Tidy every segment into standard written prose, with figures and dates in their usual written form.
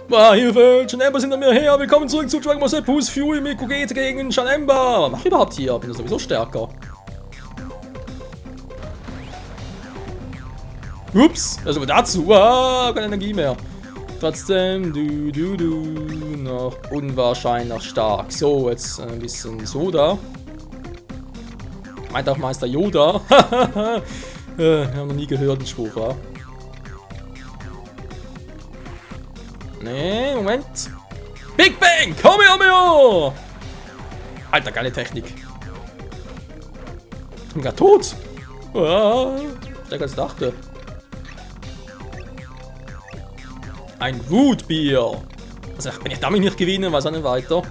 Hilfe! Janemba sind hinter mir her! Willkommen zurück zu Dragon Ball Z Boost Fury mit Gogeta gegen Janemba! Was mache ich überhaupt hier? Bin ich sowieso stärker. Ups! Also dazu! Keine Energie mehr. Trotzdem, noch unwahrscheinlich stark. So, jetzt ein bisschen Soda. Meint auch Meister Yoda. Wir haben noch nie gehört, den Spruch, wa? Nee, Moment. Big Bang! Komm her! Alter, geile Technik. Ich bin gerade tot. Stärker als ich dachte. Ein Wutbier. Also, wenn ich damit nicht gewinne, weiß ich nicht weiter.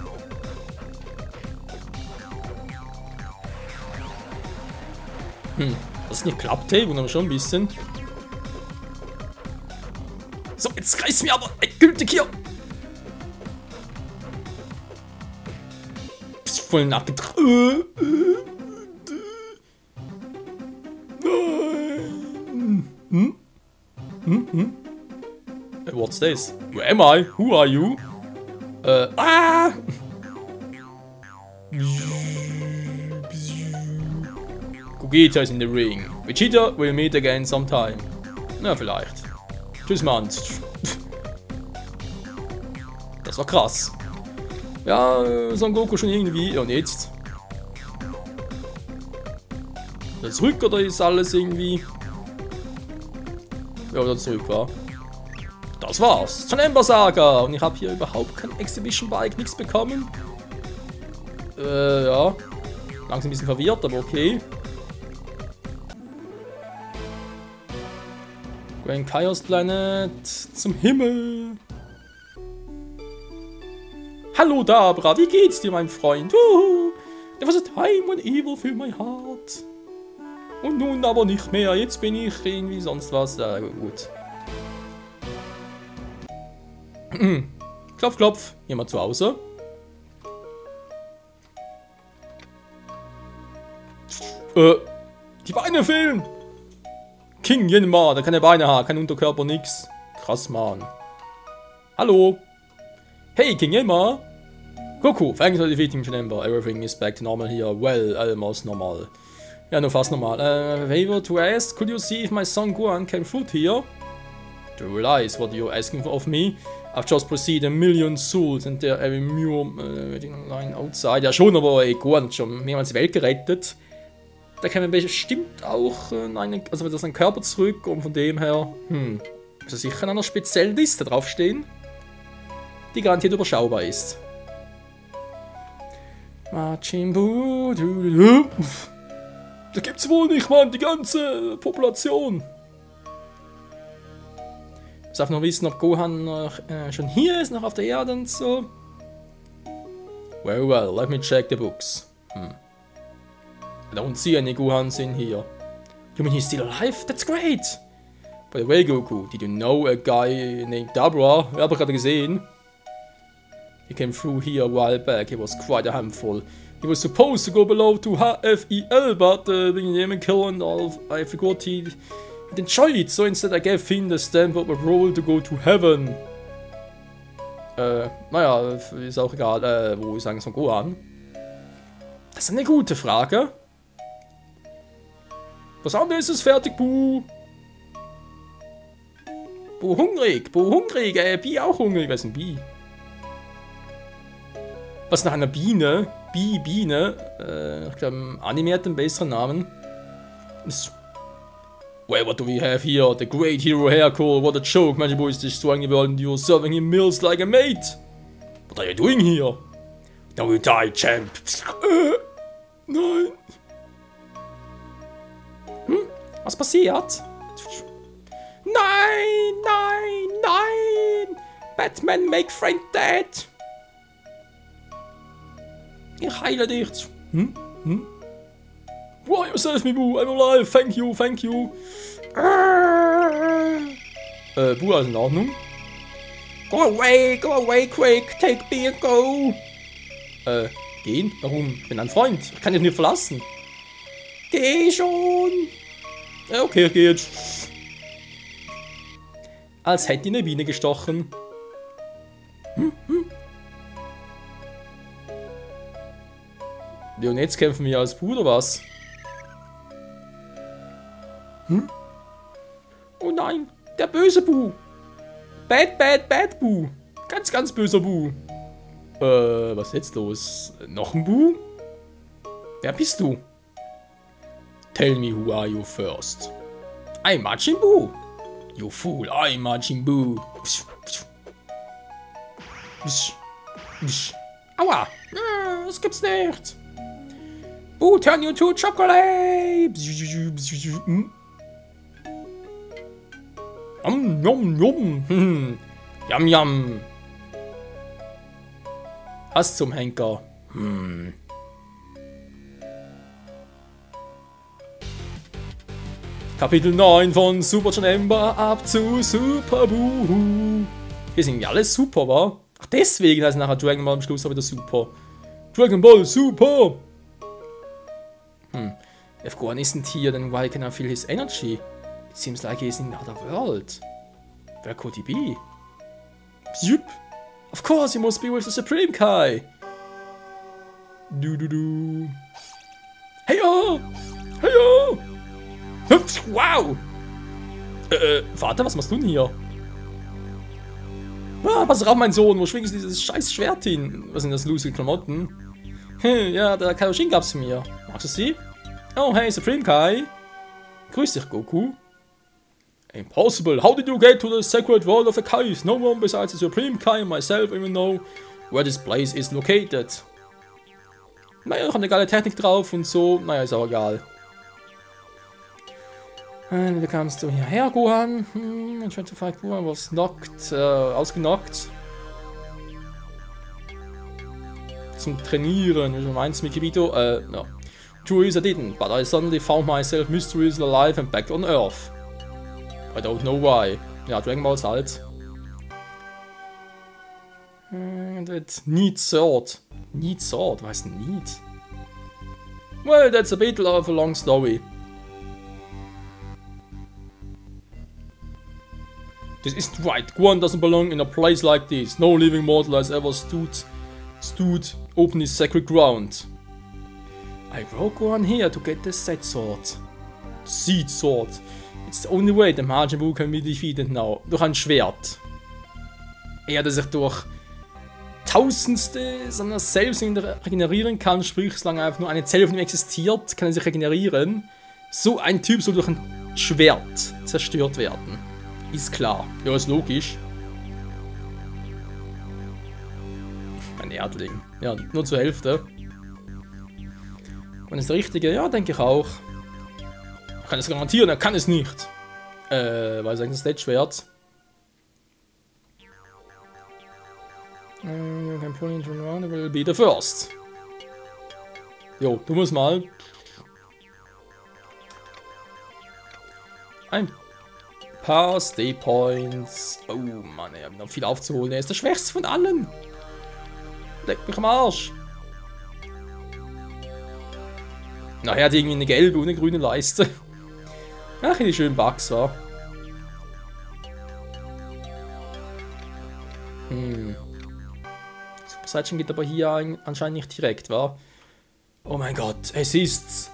Das ist nicht klappt, hey, wundert mich schon ein bisschen. So, jetzt reißt mir aber endgültig hier. Bist voll nachgetragen. Nein. What's this? Where am I? Who are you? Gogeta is in the ring. Vegeta will meet again sometime. Na, vielleicht. Tschüss, Mann. Das war krass. Ja, Son Goku schon irgendwie. Und jetzt? Zurück oder ist alles irgendwie? Ja, oder zurück war. Das war's. Janemba Saga. Und ich habe hier überhaupt kein Exhibition Bike, nichts bekommen. Ja. Langsam ein bisschen verwirrt, aber okay. Grand Chaos Planet zum Himmel. Hallo Dabra, wie geht's dir, mein Freund? There was a time when evil filled my heart. Und nun aber nicht mehr. Jetzt bin ich irgendwie sonst was. Gut. Klopf, klopf. Jemand zu Hause? Die Beine fehlen. King Yenma, der keine Beine hat, kein Unterkörper, nix. Krass, Mann. Hallo. Hey, King Yenma. Goku, thanks for defeating Janemba. Everything is back to normal here. Well, almost normal. Ja, nur fast normal. Favor to ask, could you see if my son Gohan came through here? Do you realize what you're asking for of me? I've just proceeded 1,000,000 souls and they're every line outside. Ja schon, aber Gohan hat schon mehrmals die Welt gerettet. Da käme bestimmt auch sein Körper zurück und von dem her, ist er sicher an einer speziellen Liste draufstehen, die garantiert überschaubar ist. Majin Buu, das gibt's wohl nicht, Mann, die ganze Population. Ich darf noch wissen, ob Gohan noch, schon hier ist, noch auf der Erde und so. Well, let me check the books. I don't see any Gohans in here. You mean he's still alive? That's great! By the way, Goku, did you know a guy named Dabra? Wir haben gerade gesehen. He came through here a while back. He was quite a handful. He was supposed to go below to HFEL, but being a kill and all, I forgot he enjoyed. So instead I gave him the stamp of a roll to go to heaven. Naja, ist auch egal, wo ist eigentlich so Gohan? Das ist eine gute Frage. Was anderes ist fertig, Buh. Buh hungrig, Bi auch hungrig. Wer ist ein Bi? Was nach einer Biene? Biene. Ich glaube, im Anime hat einen besseren Namen. Well, what do we have here? The great hero Hercule. What a joke, Majin Buu is destroying the world and you're serving him meals like a mate. What are you doing here? Now you die, champ. Nein. Was passiert? Nein! Batman, make friend dead! Ich heile dich! Why yourself, me Boo? I'm alive! Thank you! Boo, alles in Ordnung? Go away, quick! Take me and go! Gehen? Warum? Ich bin ein Freund. Ich kann dich nicht verlassen. Geh schon! Okay, geh jetzt. Als hätte ihn eine Biene gestochen. Ja, und jetzt kämpfen wir als Bruder, was? Oh nein, der böse Bu. Bad Bu. Ganz, ganz böser Bu. Was ist jetzt los? Noch ein Bu? Wer bist du? Tell me who are you first. I'm Majin Buu. You fool, I'm Majin Buu. Aua, das gibt's nicht. Buu, turn you to chocolate. Yum, yum. Yum, yum. Was zum Henker? Kapitel 9 von Super Janemba ab zu Super Buu. Hier sind ja alles super, wa? Ach, deswegen heißt nachher Dragon Ball am Schluss auch wieder super. Dragon Ball Super! If Gohan isn't here, then why can I feel his energy? It seems like he's in another world. Where could he be? Yup! Of course he must be with the Supreme Kai! Du. Heyo! Heyo! Wow! Vater, was machst du denn hier? Ah, pass auf, mein Sohn, wo schwingst du dieses scheiß Schwert hin? Was sind das, loose Klamotten? Ja, der Kaioshin gab's mir. Magst du sie? Oh, hey, Supreme Kai. Grüß dich, Goku. Impossible. How did you get to the sacred world of the Kais? No one besides the Supreme Kai and myself even know where this place is located. Naja, ich habe eine geile Technik drauf und so. Naja, ist auch egal. Wie kamst du hierher, Gohan? I tried to fight Gohan, was knocked, ausgenockt. Zum Trainieren, wie meinst du, Mikibito? No. True is I didn't, but I suddenly found myself mysteriously alive and back on Earth. I don't know why. Ja, Dragon Ball halt. Need sword. Need sword? Was heißt need? Well, that's a bit of a long story. This isn't right. Gohan doesn't belong in a place like this. No living mortal has ever stood open his sacred ground. I brought Gohan here to get the Seed Sword. Seed Sword. It's the only way the Majin Buu can be defeated now. Durch ein Schwert. Er, der sich durch Tausendste seiner selbst regenerieren kann, sprich, solange einfach nur eine Zelle von ihm existiert, kann er sich regenerieren. So ein Typ soll durch ein Schwert zerstört werden. Ist klar. Ja, ist logisch. Ein Erdling. Ja, nur zur Hälfte. Und ist der Richtige? Ja, denke ich auch. Ich kann es garantieren, er kann es nicht. Weil es eigentlich das Schwert. You can pull into around, will be the first. Jo, du musst mal. Ein paar Stay Points. Oh Mann, er hat noch viel aufzuholen. Er ist der Schwächste von allen. Leck mich am Arsch. Na, er hat irgendwie eine gelbe und eine grüne Leiste. Ach, die schönen Bugs, wa? Super Saiyan geht aber hier anscheinend nicht direkt, wa? Oh mein Gott, es ist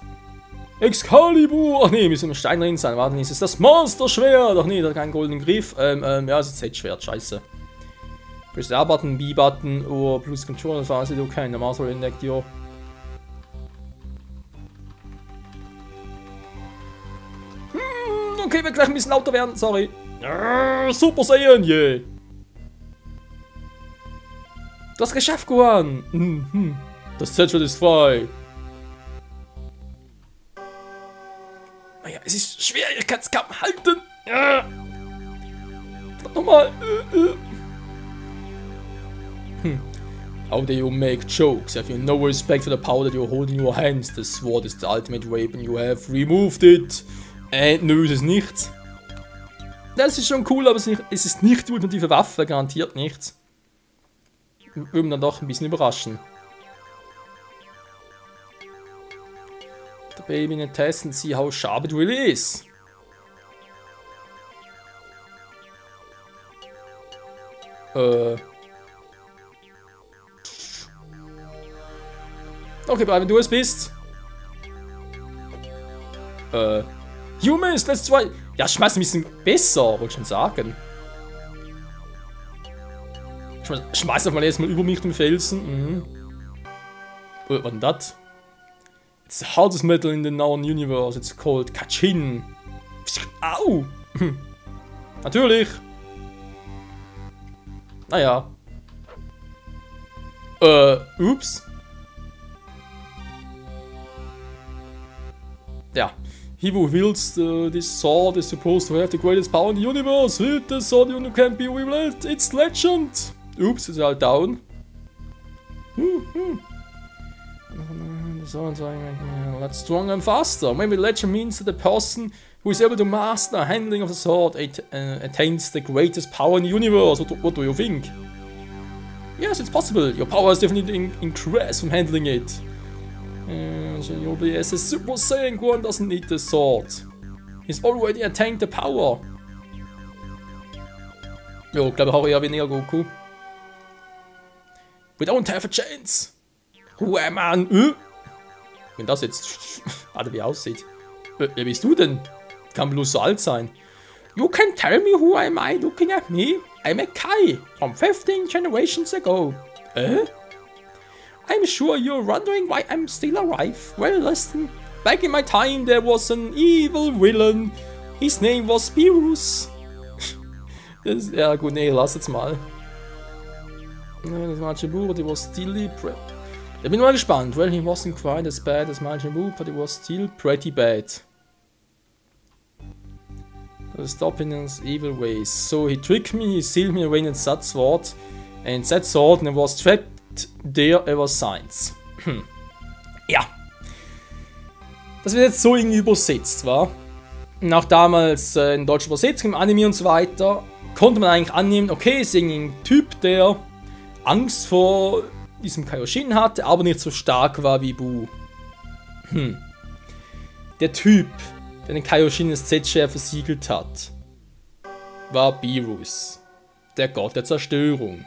Excalibur! Ach nee, müssen im Stein drin sein. Warte, ist es das Monster-Schwert? Ach nee, da hat keinen goldenen Griff. Ja, es ist Z-Schwert, scheiße. Press the R-Button, B-Button, or plus Controller Phase, okay, normalerweise entdeckt, ja. Okay, wird gleich ein bisschen lauter werden, sorry. Super Saiyan, yeah. Du hast geschafft, Gohan. Das Z-Schwert ist frei. Naja, es ist schwer, ich kann es kaum halten. Nochmal. How do you make jokes? Have you no respect for the power that you hold in your hands? The sword is the ultimate weapon. You have removed it. Nö, ist es nicht. Das ist schon cool, aber es ist nicht die ultimative Waffe, garantiert nichts. Würde mich dann doch ein bisschen überraschen. The baby in a test and see how sharp it really is. Okay, bleib, wenn du es bist. Humans, let's try. Ja, schmeiß ein bisschen besser, wollte ich schon sagen. Schmeiß doch mal erstmal über mich den Felsen. Was denn das? It's the hardest metal in the known universe. It's called Kachin. Au! Natürlich. Naja. Ups. Ja. He who wields this sword is supposed to have the greatest power in the universe. Wield the sword you can't be wielded. It's legend. Ups, ist halt down. That's stronger and faster. Maybe legend means that the person who is able to master handling of the sword attains the greatest power in the universe. What do you think? Yes, it's possible. Your power has definitely increased from handling it. You'll be as a Super Saiyan one doesn't need the sword. He's already attained the power. Jo, ich glaube auch eher weniger Goku. We don't have a chance. Who am I? Wenn das jetzt... Warte, wie aussieht. Wer bist du denn? Kann bloß so alt sein. You can tell me who am I looking at me? I'm a Kai from 15 generations ago. I'm sure you're wondering why I'm still alive. Well, listen. Back in my time there was an evil villain. His name was Beerus. Ja gut, nee, lass jetzt mal. Das Majin Buu, but he was still Da bin ich mal gespannt. Well, he wasn't quite as bad as Majin Buu, but he was still pretty bad. Stopping his evil ways. So he tricked me, he sealed me away in that sword. And that sword and I was trapped there ever since. Ja. Das wird jetzt so irgendwie übersetzt, wa? Und auch damals in deutscher Übersetzung, im Anime und so weiter, konnte man eigentlich annehmen, okay, ist irgendwie ein Typ, der Angst vor diesem Kaioshin hatte, aber nicht so stark war wie Buu. Der Typ, der den Kaioshin ins Z-Share versiegelt hat, war Beerus, der Gott der Zerstörung.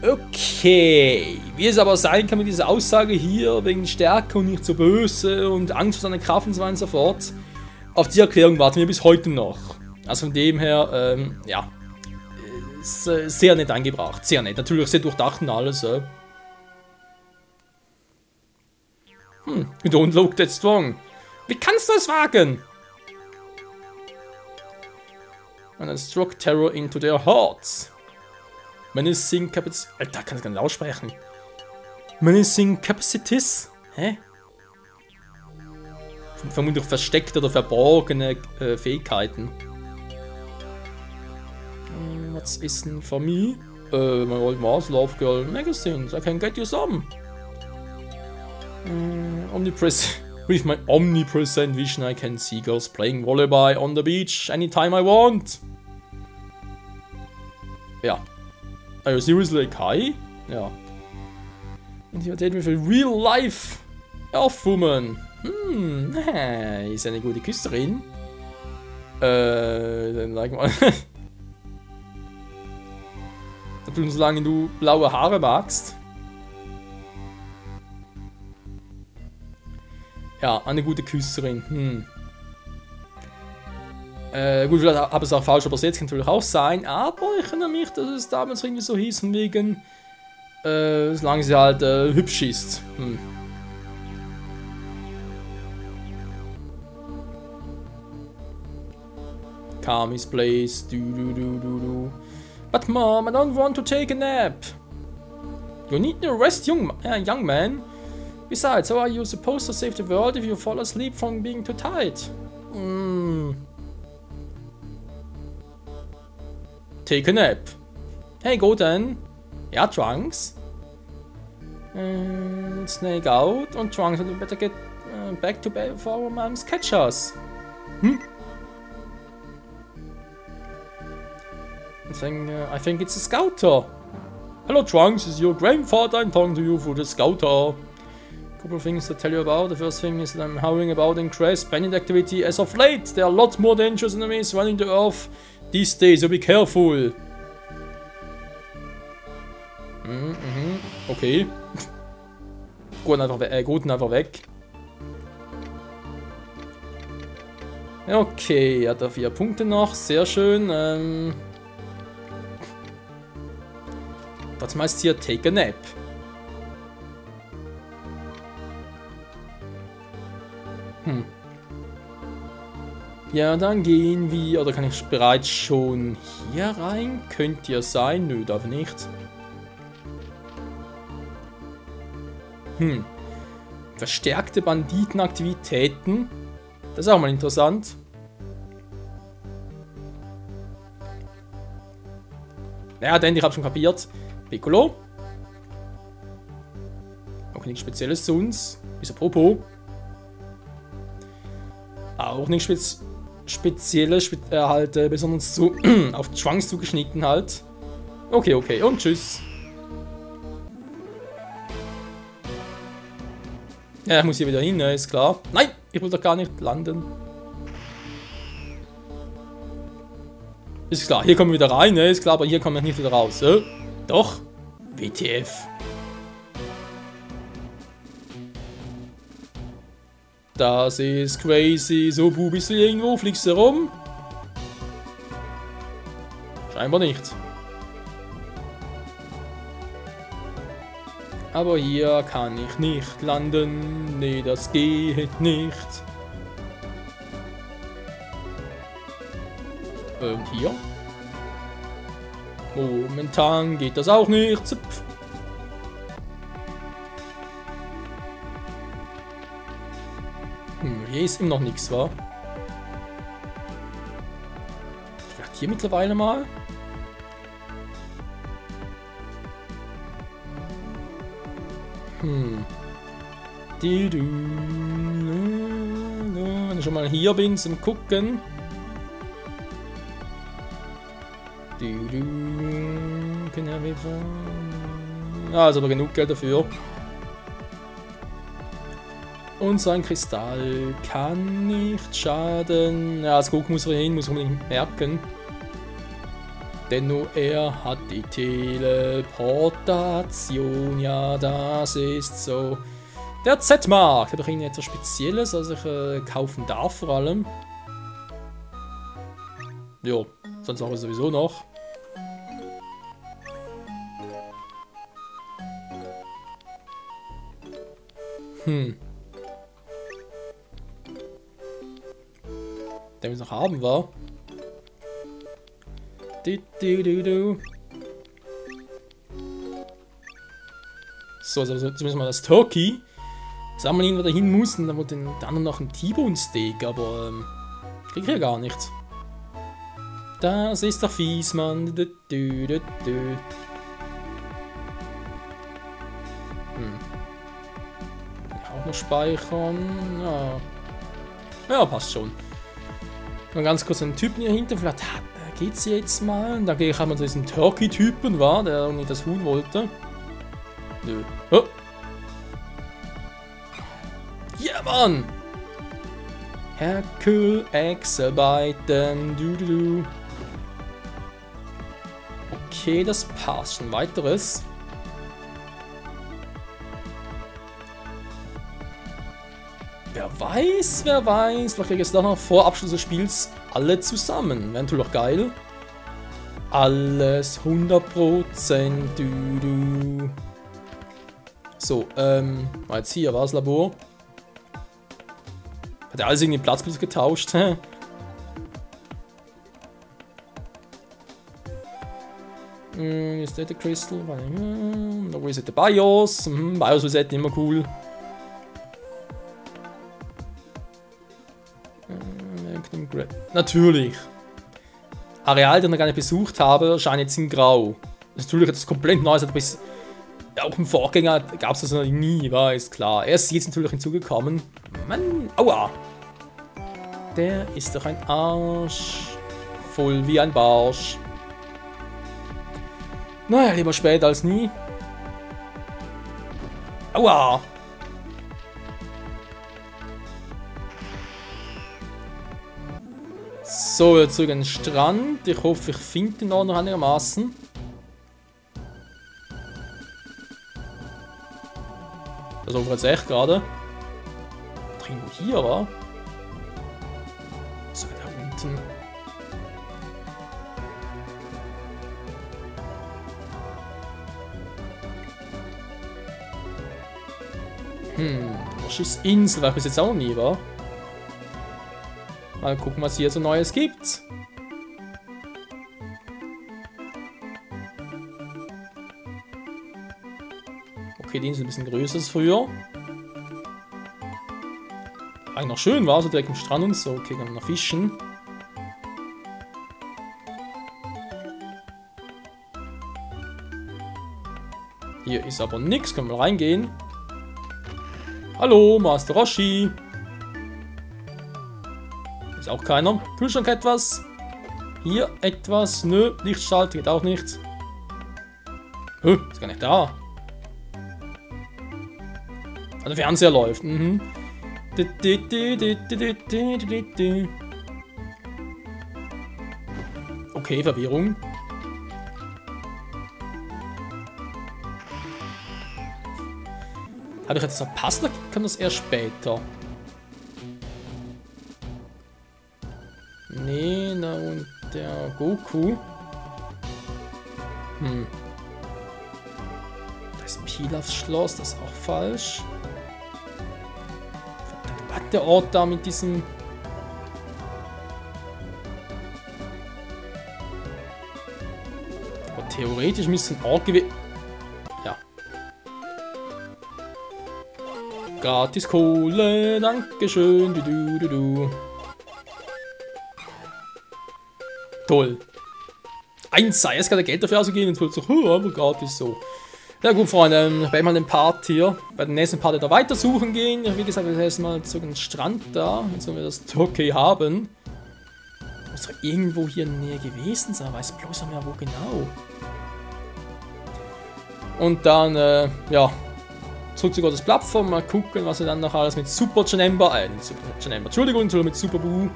Okay, wie es aber sein kann mit dieser Aussage hier, wegen Stärke und nicht so böse und Angst vor seiner Kraft und so weiter und so fort, auf die Erklärung warten wir bis heute noch. Also von dem her, ja, ist sehr nett angebracht, sehr nett, natürlich sehr durchdacht und alles. You don't look that strong. Wie kannst du es wagen? And I struck terror into their hearts. Menacing capacities. Alter, kann ich gar nicht aussprechen. Menacing capacities? Hä? Vermutlich versteckte oder verborgene Fähigkeiten. What's in for me? My old Mars Love Girl magazines. I can get you some. With my omnipresent vision, I can see girls playing volleyball on the beach anytime I want. Ja. Are you seriously a Kai? Ja. And you're dating with a real life Earth Woman. Ist eine gute Küsterin. Dann sag mal. Solange du blaue Haare magst. Ja, eine gute Küsserin. Gut, vielleicht habe ich es auch falsch übersetzt, kann natürlich auch sein, aber ich erinnere mich, dass es damals irgendwie so hieß, von wegen, solange sie halt hübsch ist. Kami's place, But mom, I don't want to take a nap. You need no rest, young man. Besides, how are you supposed to save the world if you fall asleep from being too tired? Take a nap. Hey, go then. Ja, Trunks. Snake out. Und Trunks, you better get back to bed before our moms catch us. I think it's a scouter. Hello, Trunks. Is your grandfather? I'm talking to you for the scouter. Couple of things to tell you about. The first thing is that I'm howling about increased bandit activity as of late. There are a lot more dangerous enemies running the earth these days, so be careful. Okay. Guten einfach weg. Okay, hat er 4 Punkte noch. Sehr schön. Das heißt hier Take a Nap. Ja, dann gehen wir, oder kann ich bereits schon hier rein? Könnte ja sein. Nö, darf nicht. Verstärkte Banditenaktivitäten. Das ist auch mal interessant. Ja, denn ich habe schon kapiert. Piccolo. Auch nichts Spezielles zu uns. Bis apropos. Auch nichts Spezielles, halt besonders zu auf die Schwanz zugeschnitten halt. Okay, okay, und tschüss. Ja, ich muss hier wieder hin, ne, ist klar. Nein, ich will doch gar nicht landen. Ist klar, hier kommen wir wieder rein, ne, ist klar, aber hier kommen wir nicht wieder raus. Doch, WTF. Das ist crazy. So, Bu, bist du irgendwo? Fliegst du rum? Scheinbar nicht. Aber hier kann ich nicht landen. Nee, das geht nicht. Und hier? Momentan geht das auch nicht. Zipf. Hier ist immer noch nichts, wa? Vielleicht hier mittlerweile mal? Wenn ich schon mal hier bin zum Gucken. Ja, ist aber genug Geld dafür. Und so ein Kristall kann nicht schaden. Ja, als Guck muss er hin, muss man nicht merken. Denn nur er hat die Teleportation. Ja, das ist so. Der Z-Markt. Habe ich Ihnen etwas Spezielles, was ich kaufen darf vor allem? Jo, sonst machen wir sowieso noch. Der wir noch haben war. So, also zumindest mal das Turkey. Sagen wir ihn, wo der hin muss, und dann wird den anderen noch ein T-Bone-Steak, aber krieg ich ja gar nichts. Das ist doch fies, Mann. Auch noch speichern. Ja. Ja, passt schon. Mal ganz kurz einen Typen hier hinten. Vielleicht geht's jetzt mal. Und dann gehe ich einmal zu diesem Turkey-Typen, war, der irgendwie das Huhn wollte. Nö. Oh. Ja, Mann! Hercule Exarbeiten. Okay, das passt. Ein weiteres. Wer weiß, vielleicht kriege ich jetzt noch vor Abschluss des Spiels alle zusammen. Wäre natürlich auch geil. Alles 100%. So, war jetzt hier, war das Labor. Hat er alles irgendwie Platz getauscht? Ist das der Crystal? Wo ist der BIOS? BIOS ist immer cool. Natürlich. Areal, die ich noch gar nicht besucht habe, erscheint jetzt in Grau. Natürlich hat das komplett Neues, auch im Vorgänger gab es das noch nie, war ist klar. Er ist jetzt natürlich hinzugekommen. Mann, aua! Der ist doch ein Arsch. Voll wie ein Barsch. Naja, lieber spät als nie. Aua! So, jetzt zurück an den Strand. Ich hoffe, ich finde ihn auch noch einigermaßen. Versuchen wir jetzt echt gerade. Irgendwo hier, war? So, da unten. Was ist Insel? Weil ich bis jetzt auch nie war. Mal gucken, was hier so Neues gibt. Okay, die Insel ist ein bisschen größer als früher. Eigentlich noch schön war, so direkt am Strand und so. Okay, kann man noch fischen. Hier ist aber nichts, können wir mal reingehen. Hallo, Master Roshi. Ist auch keiner. Kühlschrank etwas. Hier etwas. Nö, Lichtschalter geht auch nichts. Ist gar nicht da. Also der Fernseher läuft. Okay, Verwirrung. Habe ich jetzt verpasst oder kann das erst später? Nee, na und der Goku. Das Pilafs Schloss, das ist auch falsch. Was hat der Ort da mit diesem... Aber theoretisch müsste ein Ort gewesen... Ja. Gratis Kohle, dankeschön, du. Toll. Eins sei, es gerade Geld dafür ausgegeben und wird so, aber gratis so. Ja gut, Freunde, ich werde mal den Part hier, bei den nächsten Part wieder weiter suchen gehen. Wie gesagt, wir sind mal zu einem Strand da, jetzt sollen wir das okay haben. Muss doch irgendwo hier in der Nähe gewesen sein, weiß bloß mehr wo genau. Und dann, ja, zurück zu Gottes Plattform, mal gucken, was wir dann noch alles mit Super Janemba, Entschuldigung, mit Super Buu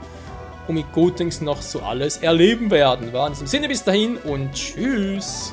und mit Gotenks noch so alles erleben werden. In diesem Sinne bis dahin und tschüss.